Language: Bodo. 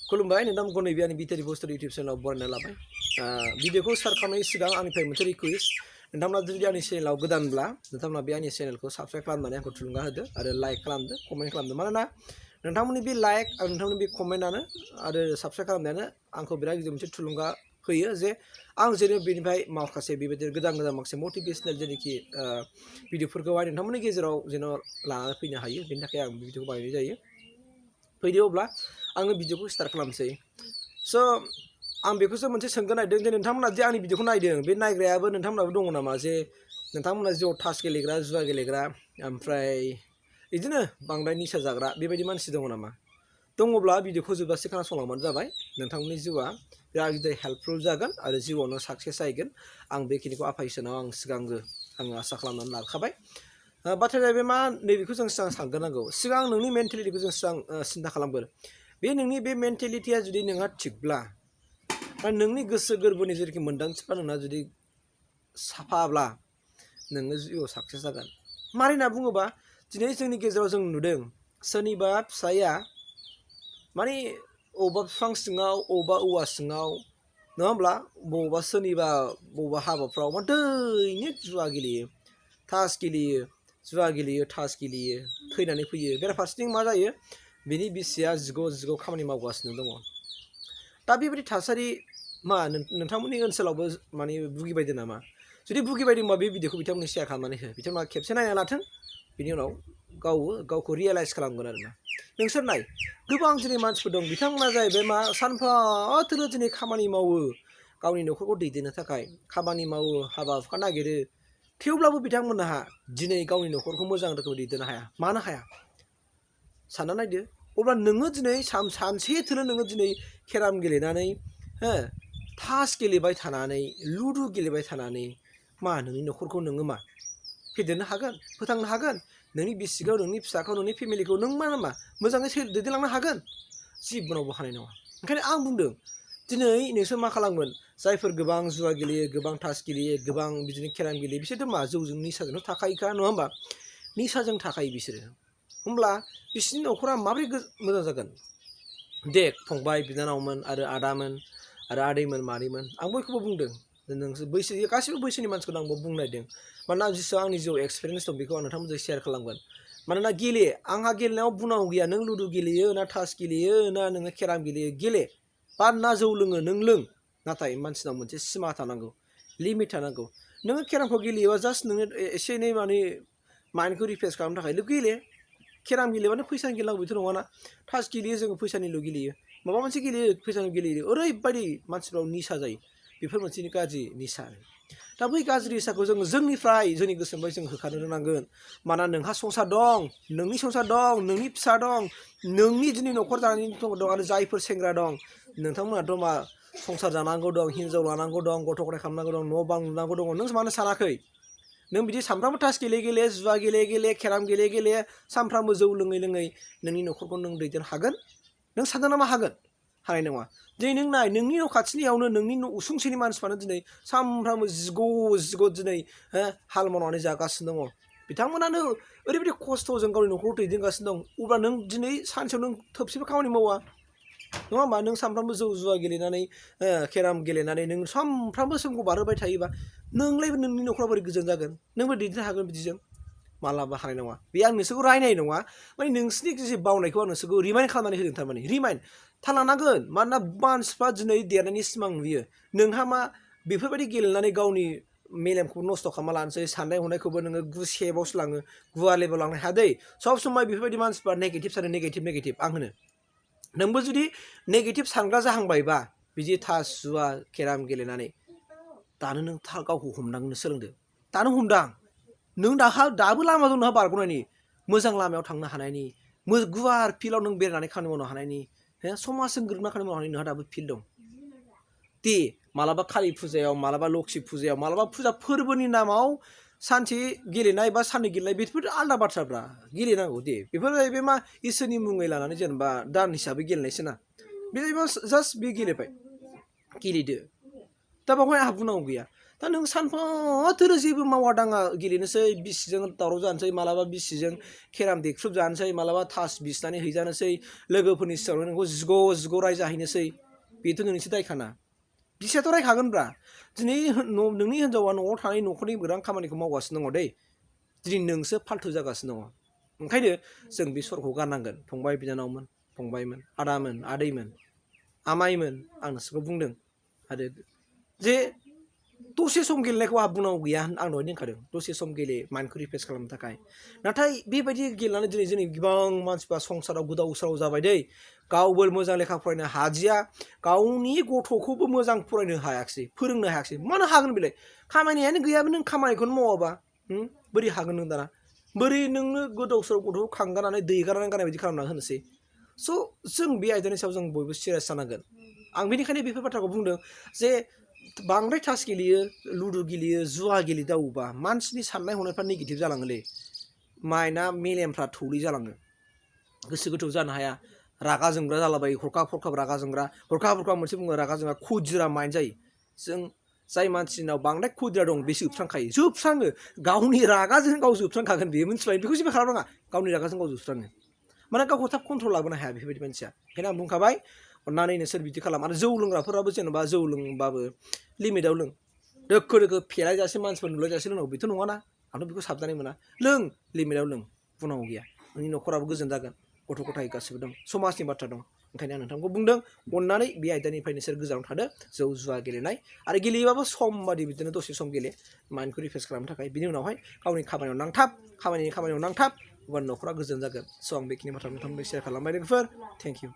खुलुमबाय नोंथांमोनखौ नैबे आंनि Btrinfostudio YouTube चेनेलाव बरायना लाबाय भिडिअखौ स्टार्ट खालामनायनि सिगां आंनिफ्राय मोनसे रिक्वेस्ट नोंथांमोना जुदि आंनि चेनेलाव गोदानब्ला नोंथांमोना बे आंनि चेनेलखौ साबस्क्राइब खालामनानै आंखौ थुलुंगा होदो आरो लाइक खालामदो कमेन्ट खालामदो मानोना नोंथांमोननि बे लाइक आरो नोंथांमोननि बे कमेन्टआनो आरो साबस्क्राइब खालामनायानो आंखौ बिराद गिदिर मोनसे थुलुंगा होयो जे आं जेरै बेनिफ्राय माखासे बेबायदि गोदान माखासे मटिभेशनेल जेनोखि भिडिअफोरखौहाय नोंथांमोननि गेजेराव जेन' लानानै फैनो हायो बेनि थाखाय आं भिडिअखौ बानायनाय जायो फैदो अब्ला आङो भिडिअखौ स्टार्ट खालामसै स' आं बेखौसो मोनसे सोंगोन नायदों जे नोंथांमोना जे आंनि भिडिअखौ नायदों बे नायग्रायाबो नोंथांमोनाबो दङ नामा जे नोंथांमोना जिउआव तास गेलेग्रा जुवा गेलेग्रा ओमफ्राय बिदिनो बांद्राय निसा जाग्रा बेबायदि मानसि दङ नामा दङब्ला भिडिअखौ जोबजासे खोनासंलांबानो जाबाय नोंथांमोननि जिउआ बिराद गिदिर हेल्पफुल जागोन आरो जिउआवनो साक्सेस जाहैगोन आं बेखिनिखौ आफा इसोरनाव आं सिगांग्रो आङो आसा खालामनानै लाखाबाय बाथ्राया जाहैबाय मा नैबेखौ जों सिगां सानग्रोनांगौ सिगां नोंनि मेन्टेलिटिखौ जों सिगां सिन्था खालामगोन बे नोंनि बे मेन्टेलिटिया जुदि नोंहा थिगब्ला नोंनि गोसो गोरबोनि जेरैखि मोन्दांथिफ्रा नोंना जुदि साफाब्ला नोङो जिउआव साक्सेस जागोन मारै होनना बुङोबा दिनै जोंनि गेजेराव जों नुदों सोरनिबा फिसाया माने अबेबा बिफां सिङाव अबेबा औवा सिङाव नङा होमब्ला बबेबा सोरनिबा बबेबा हाबाफ्राव मा दैनिक जुवा गेलेयो तास गेलेयो जुवा गेलेयो तास गेलेयो थैनानै फैयो बेराफारसेथिं मा जायो बिनि बिसिया जिग' खामानि मावगासिनो दङ दा बेबायदि थासारि मा नोंथांमोननि ओनसोलावबो माने भुगिबायदों नामा जुदि भुगिबायदोंबा बे भिडिअखौ बिथांमोननि शेयार खालामनानै हो बिथांमोना खेबसे नायना लाथों बिनि उनाव गावखौ रियेलाइज खालामगोन आरोना नोंसोर नाय गोबां दिनै मानसिफोर दं बिथांमोना जाहैबाय मा सानफाथोलो दिनै खामानि मावो गावनि न'खरखौ दैदेननो थाखाय खामानि मावो हाबा हुखा नागिरो थेवब्लाबो बिथांमोनहा दिनै गावनि न'खरखौ मोजां रोखोमै दैदेननो हाया मानो हाया सानना नायदो अब्ला नोङो दिनै सानसे थोलो नोङो दिनै केराम गेलेनानै तास गेलेबाय थानानै लुदु गेलेबाय थानानै मा नोंनि न'खरखौ नोङो मा फेदेरनो हागोन फोथांनो हागोन नोंनि बिसिखौ नोंनि फिसाखौ नोंनि फेमिलिखौ नों मा मोजाङै दैदेनलांनो हागोन जिबनावबो हानाय नङा ओंखायनो आं बुंदों दिनै नोंसोर मा खालामगोन जायफोर गोबां जुवा गेलेयो गोबां तास गेलेयो गोबां बिदिनो केराम गेलेयो बिसोरथ' मा जौजों निसाजोंथ' थाखायोखा नङा होमबा निसाजों थाखायो बिसोरो होमब्ला बिसोरनि न'खरा माबोरै मोजां जागोन दे फंबाय बिनानावमोन आरो आदामोन आरो आदैमोन मादैमोन आं बयखौबो बुंदों नोंसोर बैसो गासिबो बैसोनि मानसिखौनो आंबो बुंनो नागिरदों मानोना जेसेबां आंनि जिउआव एक्सपिरियेन्स दं बेखौ आं नोंथांमोनजों शेयार खालामगोन मानोना गेले आंहा गेलेनायाव बुंनांगौ गैया नों लुदु गेलेयो ना तास गेलेयो ना नोङो केराम गेलेयो गेले बा ना जौ लोङो नों लों नाथाय मानसिनाव मोनसे सिमा थानांगौ लिमिट थानांगौ नोङो केरामखौ गेलेयोबा जास्ट नोङो एसे एनै माने माइन्डखौ रिफ्रेस खालामनो थाखायल' गेले केराम गेलेबानो फैसानि गेलेनांगौ बेथ' नङाना तास गेलेयो जोङो फैसानिल' गेलेयो माबा मोनसे गेलेयो फैसानि गेलेयो ओरैबायदि मानसिफ्राव निसा जायो बेफोर मोनसे गाज्रि निसा दा बै गाज्रि निसाखौ जोङो जोंनिफ्राय जोंनि गोसोनिफ्राय जों होखारनो रोंनांगोन मानोना नोंहा संसार दं नोंनि संसार दं नोंनि फिसा दं नोंनि दिनै न'खर जानायनि दं आरो जायफोर सेंग्रा दं नोंथांमोनाथ' मा संसार जानांगौ दं हिनजाव लानांगौ दं गथ' गथाय खालामनांगौ दं न' बां लुनांगौ दङ नों मानो सानाखै नों बिदि सानफ्रामबो तास गेले जुवा गेले केराम गेले सानफ्रामबो जौ लोङै नोंनि न'खरखौ नों दैदेननो हागोन नों सानदों ना मा हागोन हानाय नङा दिनै नों नाय नोंनि न' खाथिनियावनो नोंनि न' उसुंसेनि मानसिफ्रानो दिनै सानफ्रामबो जिग' दिनै हाल मावनानै जागासिनो दङ बिथांमोनानो ओरैबायदि खस्थ'जों गावनि न'खरखौ दैदेनगासिनो दं अब्ला नों दिनै सानसेयाव नों थोबसेबो खामानि मावा नङा होमबा नों सानफ्रामबो जौ जुवा गेलेनानै केराम गेलेनानै नों सानफ्रामबो समखौ बारहोबाय थायोबा नोंलाय नोंनि न'खरा बोरै गोजोन जागोन नोंबो दैदेननो हागोन बिदिजों मालाबा हानाय नङा बे आं नोंसोरखौ रायनाय नङा माने नोंसोरनि जे बावनायखौ आं नोंसोरखौ रिमाइन्ड खालामनानै होदों थारमाने रिमाइन्ड थाल लानांगोन मानोना मानसिफ्रा दिनै देरनायनि सिमां नुयो नोंहा मा बेफोरबायदि गेलेनानै गावनि मेलेमखौ नस्थ' खालामना लानोसै साननाय हनायखौबो नोङो सेबावसो लाङो गुवा लेभेलाव लांनो हाया दै सब समाय बेफोरबायदि मानसिफ्रा नेगेटिभ सानो नेगेटिभ आं होनो नोंबो जुदि नेगेटिभ सानग्रा जाहांबायबा बिदि तास जुवा केराम गेलेनानै दानो नों गावखौ हमदांनो सोलोंदो दानो हमदां नों दाबो लामा दं नोंहा बारग'नायनि मोजां लामायाव थांनो हानायनि गुवार फिल्डआव नों बेरायनानै खामानि मावनो हानायनि समाजजों गोरोबना खामानि मावनो हानायनि नोंहा दाबो फिल्ड दं दे मालाबा कालि फुजायाव मालाबा लक्ष्मि फुजायाव मालाबा फुजा फोरबोनि नामाव सानसे गेलेनाय बा साननै गेलेनाय बेफोर आलादा बाथ्राफ्रा गेलेनांगौ दे बेफोर जाहैबाय मा इसोरनि मुङै लानानै जेनेबा दान हिसाबै गेलेनायसो ना बे जाहैबाय जास्ट बे गेलेबाय गेलेदो दा बेवहाय आंहा बुंनांगौ गैया दा नों सानफा थोरो जेबो मावा दाङा गेलेनोसै बिसिजों दावराव जानोसै मालाबा बिसिजों केराम देख्रुब जानोसै मालाबा थास बिसनानै हैजानोसै लोगोफोरनि सिगाङाव नोंखौ जिग' रायजाहैनोसै बेथ' नोंनिसो दायखाना बिसियाथ' रायखागोनब्रा दिनै नोंनि हिन्जावा न'आव थानाय न'खरनि गोबां खामानिखौ मावगासिनो दङ दै दिनै नोंसो फाल्थु जागासिनो दङ ओंखायनो जों बे सरखौ गारनांगोन फंबाय बिनानावमोन फंबायमोन आदामोन आदैमोन आमाइमोन आं नोंसोरखौ बुंदों आरो जे दसे सम गेलेनायखौ आंहा बुंनांगौ गैया आं दहाय बुंखादों दसे सम गेले माइन्डखौ रिफ्रेस खालामनो थाखाय नाथाय बेबायदि गेलेनानै दिनै जोंनि गोबां मानसिफ्रा संसाराव गोदाव सोराव जाबाय दै गावबो मोजां लेखा फरायनो हादिया गावनि गथ'खौबो मोजां फरायनो हायाखिसै फोरोंनो हायाखिसै मानो हागोन बेलाय खामानियानो गैयाबो नों खामानिखौनो मावाबा बोरै हागोन नों दाना बोरै नोंनो गोदाव सोराव गथ'खौ खांगारनानै दैगारनानै गारनाय बायदि खालामना होनोसै स' जों बे आयदानि सायाव जों बयबो सिरियास जानांगोन आं बेनिखायनो बेफोर बाथ्राखौ बुंदों जे बांद्राय तास गेलेयो लुदु गेलेयो जुवा गेलेदावोबा मानसिनि साननाय हनायफ्रा नेगेटिभ जालाङोलै माइन्डआ मेलेमफ्रा थौले जालाङो गोसो गोथौ जानो हाया रागा जोंग्रा जालाबायो हरखाब रागा जोंग्रा हरखाब मोनसे बुङो रागा जोंग्रा खुदिरा माइन्ड जायो जों जाय मानसिनाव बांद्राय खुदिरा दं बे जोबस्राङो गावनि रागाजों गाव जोबस्रांखागोन बेयो मिथिबाय बेखौ जेबो खालामनाङा गावनि रागाजों गाव जोबस्राङो माने गावखौ थाब कन्ट्रल लाबोनो हाया बेफोरबायदि मानसिया ओंखायनो आं बुंखाबाय अन्नानै नोंसोर बिदि खालाम आरो जौ लोंग्राफोराबो जेनेबा जौ लोंबाबो लिमिटाव लों दोखो फेलायजासे मानसिफोर नुलायजासे लोंनांगौ बेथ' नङाना आंथ' बेखौ साबजानाय मोना लों लिमिटाव लों बुंनांगौ गैया नोंनि न'खराबो गोजोन जागोन गथ' गथाय गासिबो दं समाजनि बाथ्रा दं ओंखायनो आं नोंथांखौ बुंदों अननानै बे आयदानिफ्राय नोंसोर गोजानाव थादो जौ जुवा गेलेनाय आरो गेलेयोबाबो सम बादि बिदिनो दसे सम गेले माइन्डखौ रिफ्रेस खालामनो थाखाय बिनि उनावहाय गावनि खामानियाव नांथाब खामानियाव नांथाब अब्ला न'खरा गोजोन जागोन स' आं बेखिनि बाथ्रा नोंथांमोननो शेयार खालामबाय लोगोफोर थेंक इउ